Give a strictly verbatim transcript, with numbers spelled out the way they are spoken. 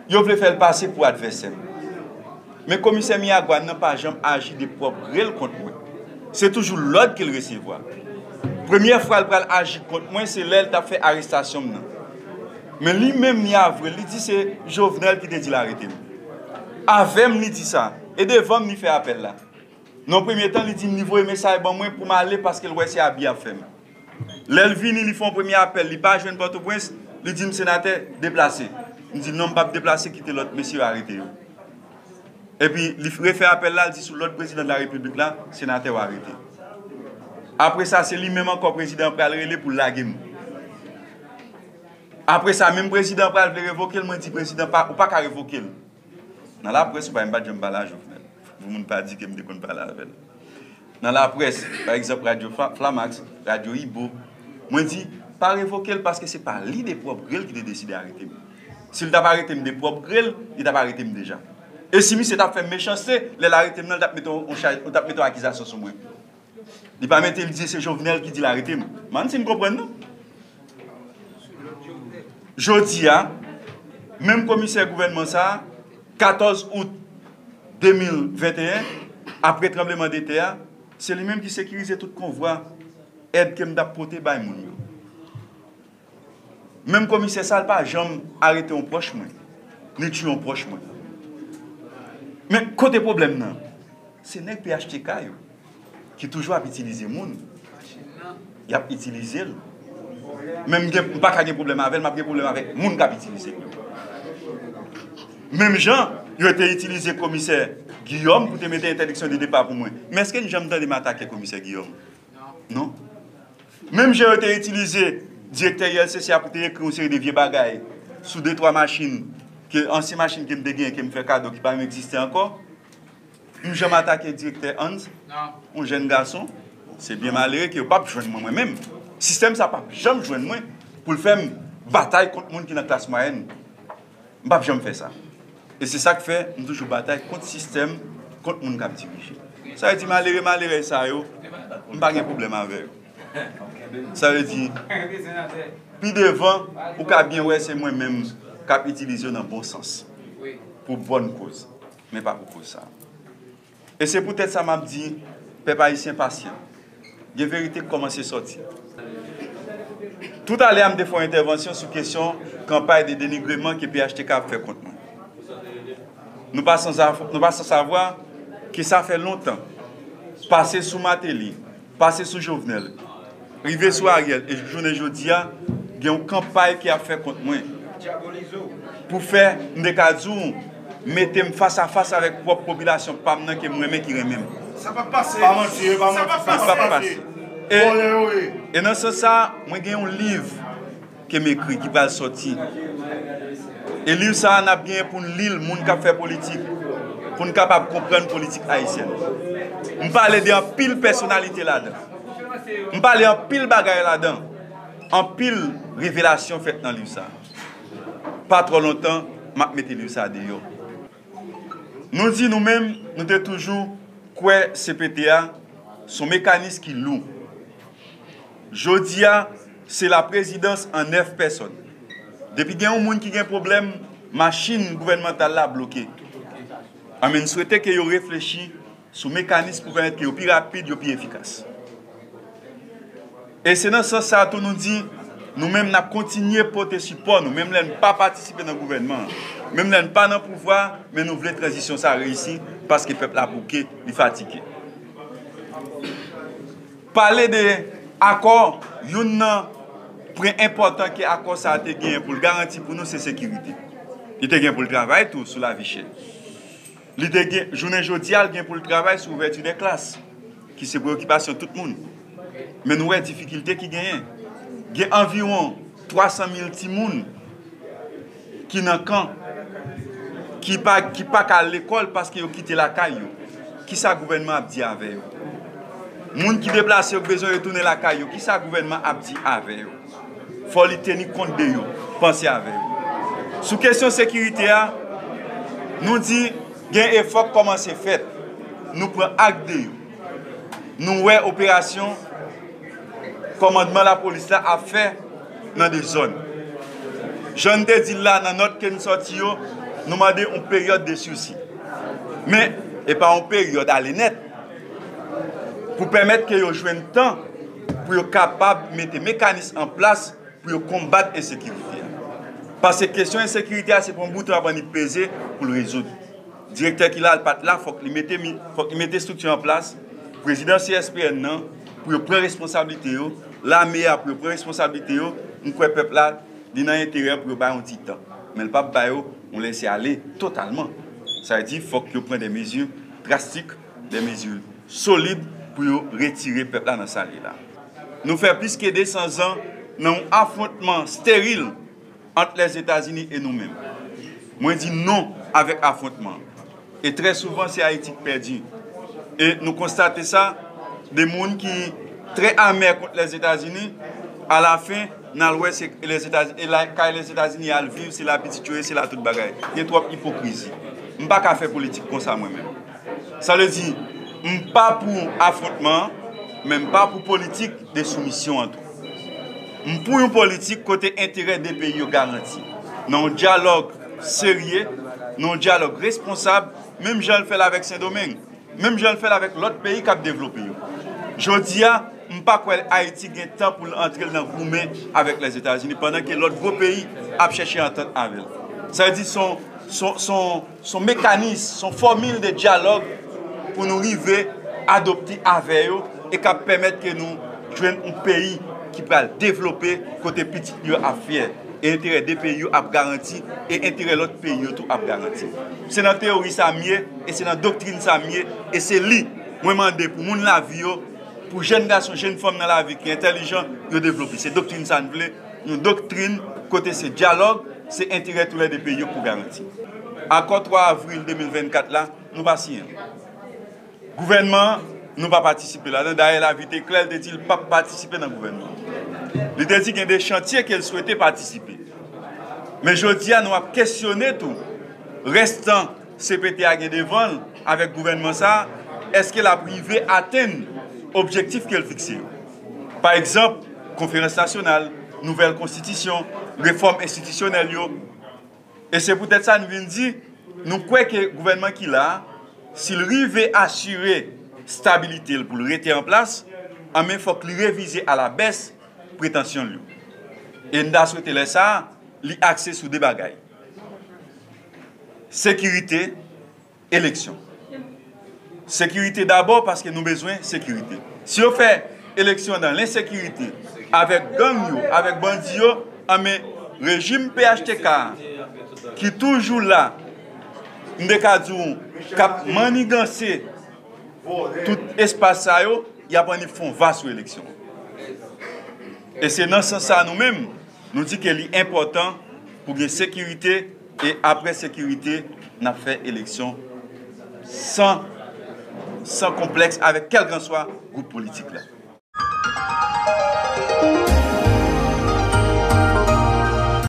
Yo vle fè l pase pou advèsè m. Men komisè Miragwàn nan pa janm aji de pwòp gre l kont mwen. Se toujou lòd ke l resevwa. Premyè fwa l pral aji kont mwen, se lè l t ap fè arestasyon m nan. Men li menm, li avwe l, li di se Jovenel ki te di l arete m. Avè m, li di sa. E devan m, li fè apèl la. Nan yon premye tan, li di m li voye mesaj ban mwen pou m ale paske l wè se abi y ap fè m. Lè l vini, li fè yon premye apèl, li pa jwenn Pòtoprens, li di m, "Senatè, deplase." M di, "Non, m p ap deplase, kite lòt mesye yo arete yo." Epi, li refè apèl la, li di, "Sou lòd prezidan de la repiblik la, senatè yo arete." Apre sa, se li menm ankò prezidan an pral rele pou l lage m. Apre sa, menm prezidan an pral vle revoke l, mwen di prezidan, pa, ou pa ka revoke l. Nan laprès, ou pa, m pa t janm pale a Jovenel. Pou moun pa di ke m te konn pale avè l. Nan laprès, pa egzanp, radyo Fa-, Flamax, radyo Ibo, mwen di, pa revoke l paske se pa li de pwòp gre l ki te deside arete m. Si l t ap arete m de pwòp gre l, li t ap arete m deja. E si misye t ap fè m mechanste, lè l arete m nan, li t ap mete yon, yon chaj, li t ap mete yon akizasyon sou mwen. Li pa mete, li di se Jovenel ki di l arete m. M pa konn si n konprann, non. Jodi a, menm komisè gouvènman sa a, katòz out de mil venteyen, apre tranblemanntè a, se li menm ki sekirize tout konvwa èd ke m t ap pote bay moun yo. Menm komisè sa a, l pa janm arete yon pwòch mwen, ni tiye yon pwòch mwen. Men kote pwoblèm nan? Se nèg P H T K yo ki toujou ap itilize moun. Y ap itilize l. Men m gen, m pa ka gen pwoblèm avè l, m ap gen pwoblèm avèk moun k ap itilize l yo. Menm jan yo te itilize komisè Guillaume pou te mete entèdiksyon de depa pou mwen. Men èske n janm tande m atake komisè Guillaume? Non. Menm jan yo te itilize direktè I L C C a pou te ekri yon seri de vye bagay sou de twa machin, ke ansyen machin ke m te genyen, ke m fè kado, ki pa menm egziste ankò. M janm atake direktè Hans, yon jèn gason. Se byen malere ke yo p ap jwenn mwen, mwen menm. Sistèm sa p ap janm jwenn mwen pou l fè m batay kont moun ki nan klas mwayèn. M p ap janm fè sa. E se sa k fè m toujou batay kont sistèm, kont moun k ap dirije. Sa vle di malere, malerèz sa yo, m pa gen pwoblèm avè yo. Sa vle di, pi devan, ou ka byen wè se mwen menm k ap itilize yo nan bon sans, pou bòn koz, men pa pou koz sa. E se poutèt sa m ap di, pèp ayisyen pasyan. Gen verite k kòmanse sòti. Toutalè a, m te fè yon entèvansyon sou kesyon kanpay de denigreman ke P H T K ap fè kont mwen. Nou pa san sav-, nou pa san savwa ke sa fè lontan, pase sou Martelly, pase sou Jovenel, rive sou Ariel, e jounen jodi a, gen yon kanpay ke ap fè kont mwen. Pou fè, m te ka di w, mete m fas a fas avèk pwòp popilasyon pa m nan ke m renmen, ki renmen m. Sa p ap pase. Pa manti, pa manti, sa p ap pase. E, e nan sans sa, mwen gen yon liv ke m ekri ki pral sòti. E liv sa a, n ap genyen pou n li l, moun k ap fè politik, pou n kapab konprann politik ayisyèn. M pale de anpil pèsonalite ladan. M pale anpil bagay ladan. Anpil revelasyon fèt nan liv sa a. Pa twò lontan, m ap mete liv sa a deyò. Nou di nou menm, nou te toujou kwè C P T a se yon mekanis ki lou. Jodi a, se laprezidans an nèf pèsòn. Depi gen yon moun ki gen pwoblèm, machin gouvènmantal la bloke. Anben, n swete ke yo reflechi sou mekanis pou pèmèt ke yo pi rapid, yo pi efikas. E se nan sans sa a tou nou di, nou menm n ap kontinye pote sipò nou, menm lè n pa patisipe nan gouvènman an, menm lè n pa nan pouvwa, men nou vle tranzisyon sa a reyisi, paske pèp la bouke, li fatige. Pale de akò, youn nan pwen enpòtan ke akò sa a te genyen pou l garanti pou nou, se sekirite. Li te gen pou l travay tou sou lavi chè. Li te gen, jounen jodi a, l gen pou l travay sou ouvèti dè klas, ki se preyokipasyon tout moun. Men nou wè difikilte ki genyen. Gen anviwon twa san mil timoun ki nan kan, ki pa, ki pa ka al lekòl paske yo kite lakay yo. Kisa gouvènman ap di avè yo? Moun ki deplase yo, ki bezwen retounen lakay yo, kisa gouvènman ap di avè yo? Fò li teni kont de yo, panse avè yo. Sou kesyon sekirite a, nou di gen efò k kòmanse fèt. Nou pran ak de yo. Nou wè operasyon kòmandman lapolis la ap fè nan de zòn. Jan n te di l la nan nòt ke n sòti yo, Nou mande yon peryòd de sisi. Men, e pa yon peryòd ale nèt. Pou pèmèt ke yo jwenn tan pou yo kapab mete mekanis an plas pou yo konbat ensekirite a. Paske kesyon ensekirite a, se pou yon bout tan ap annik peze pou l rezoud. Direktè ki la, l pa t la, fòk li mete, fòk li mete estrikti an plas, prezidan C S P N nan, pou yo pran responsablite yo, lame a pou yo pran responsablite yo, m kwè pèp la, li nan enterè pou yo bay yon ti tan. Men l p ap ba yo yon lese ale totalman. Sa vle di, fòk yo pran de mezi drastik, de mezi solid pou yo retire pèp la nan sa l ye la. Nou fè plis ke de san zan nan yon afwontman steril ant Lèzetazini e nou menm. Mwen di non avèk afwontman. E trè souvan, se Ayiti k pèdi. E nou konstate sa, de moun ki trè amè kont Lèzetazini, alafen, n al wè se Lèzetazini, e la, kay Lèzetazini y al viv, se la pitit yo ye, se la tout bagay. Gen twòp ipokrizi. M pa ka fè politik konsa mwen menm. Sa vle di, m pa pou afwontman an, men m pa pou politik de soumisyon an tou. M pou yon politik kote enterè de peyi yo garanti. Nan yon dyalòg serye, nan yon dyalòg responsab, menm jan l fè l avèk Sendomeng, menm jan l fè l avèk lòt peyi k ap devlope yo. Jodi a, m pa kwè Ayiti gen tan pou l antre l nan goumen avèk Lèzetazini, pandan ke lòt gwo peyi ap chèche antant avè l. Sa vle di, se yon, se yon, se yon, se yon mekanis, se yon fòmil de dyalòg pou nou rive adopte avè yo e k ap pèmèt ke nou jwenn yon peyi ki pral devlope, kote pitit yo ap fyè, e enterè de peyi yo ap garanti, e enterè lòt peyi yo tou ap garanti. Se nan teyori sa m ye, e se nan doktrin sa m ye, e se li mwen mande pou moun lavi yo, pou jèn gason, jèn fanm nan lavi ki entèlijan, yo devlope. Se doktrin sa n vle, yon doktrin kote se dyalòg, se enterè toulède peyi yo pou garanti. Akò twa avril de mil vennkat la, nou pa siyen l. Gouvènman an, nou pa patisipe ladan. Dayè, Lavit Eklè, l te di l p ap patisipe nan gouvènman an. Li te di gen de chantye ke l swete patisipe. Men jodi a, nou ap kesyone tou rès tan C P T a gen devan l avèk gouvènman sa a, èske l ap rive atenn objektif ke l fikse yo? Pa egzanp, konferans nasyonal, nouvèl konstitisyon, refòm enstitisyonèl yo. E se poutèt sa n vin di, nou kwè ke gouvènman ki la a, si l rive asire stabilite l pou l rete an plas, anben fòk li revize alabès pretansyon l yo. E n ta swete lè sa a, li akse sou de bagay. Sekirite, eleksyon. Sekirite dabò, paske nou bezwen sekirite. Si yo fè eleksyon nan lensekirite, avèk gang yo, avèk bandi yo, anben rejim P H T K a, ki toujou la, m te ka di w, k ap maniganse tout espas sa yo, y ap annik fè yon va sou eleksyon. E se nan sans sa a nou menm, nou di ke li enpòtan pou gen sekirite, e apre sekirite, n ap fè eleksyon san, san konplèks avèk kèlkanswa gwoup politik la.